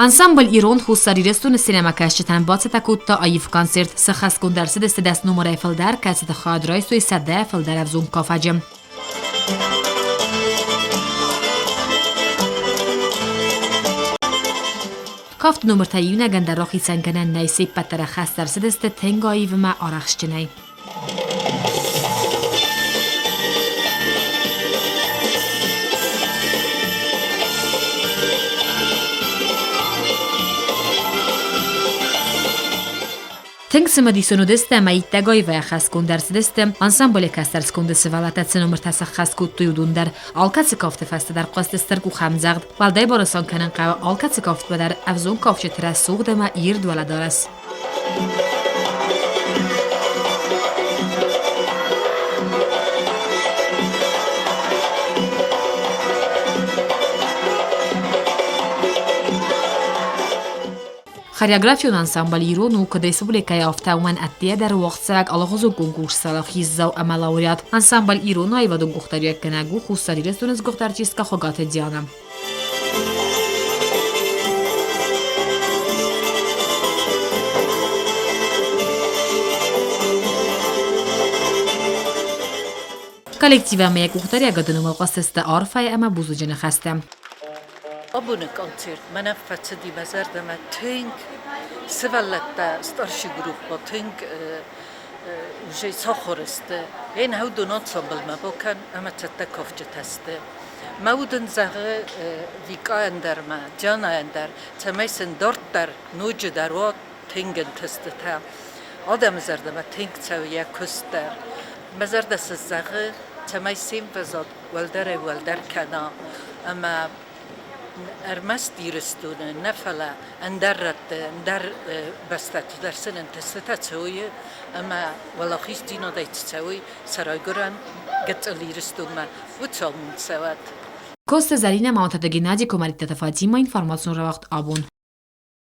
Ансамбль Ирон Хуссар Ирыстоны сценӕмӕкӕсджытӕн бацӕттӕ кодта аив концерт. Сӕххӕстгонд ӕрцыдысты 10 номырӕй фылдӕр, кӕцыты хайад райстой 100 фылдӕр ӕвзонг кафӕджы. Кафты номыртӕ иунӕгӕн дӕр рахицӕн кӕнӕн нӕй, се ппӕт дӕр ӕххӕст ӕрцыдысты тынг аив ӕмӕ арӕхстджынӕй. Тынг цымыдисон уыдысты ӕмӕ иттӕг аивӕй ӕххӕстгонд ӕрцыдысты ансамблы кӕстӕр сконды сывӕллӕттӕ цы номыртӕ сӕххӕст кодтой, уыдон дӕр. Алкӕцы кафты фӕстӕ дӕр хъуысты стыр къухӕмдзӕгъд. Уӕлдай банысан кӕнын хъӕуы алкӕцы кафтмӕ дӕр ӕвзонг кафджыты рӕсугъд ӕмӕ ирд уӕлӕдарӕс. Хореографион ансамбль Ирон у куыд республикӕйы, афтӕ уымӕн ӕддейӕ дӕр уагъдцӕуӕг алыгъуызон конкурсы уӕлахиздзау ӕмӕ лауреат. Ансамбль Ирон аивадон къухдариуӕггӕнӕг у Хуссар Ирыстоны сгуыхт артисткӕ Хуыгаты Диана. Коллектив ӕмӕ йӕ къухдариуӕгады номыл хъуыстысты арфӕйы ӕмӕ бузныджы ныхӕстӕ. Абоны концерт мӕнӕн фӕцыди мӕ зӕрдӕмӕ тынг. Сывӕллӕттӕ старший группа тынг уже сахуыр сты. Ен уыдон ансамблмӕ бакӕн ӕмӕ цӕттӕ кафджытӕ сты. Мӕ уд ын зӕгъы Викъайӕн дӕр ма, Дианӕйӕн дӕр, цӕмӕй сын дарддӕр ноджыдӕр уа тынг ӕнтыстытӕ. Адӕмы зӕрдӕмӕ тынг цӕуы йӕ куыст дӕр. Мӕ зӕрдӕ сын зӕгъы, цӕмӕй се мвӕзад уӕлдӕрӕй-уӕлдӕр кӕна ӕмӕ ӕрмӕст Ирыстоны нӕ, фӕлӕ ӕндӕр рӕтты, ӕндӕр бӕстӕты дӕр сын ӕнтыстытӕ цӕуы ӕмӕ уӕлахиздзинадӕй цы цӕуой сӕ райгуырӕн гыццыл Ирыстонмӕ, уыцы амонд цӕуӕд. Коцты Зӕринӕ, Мамытаты Геннадий, Куымӕридтаты Фатимӕ, информацион рауагъд абон.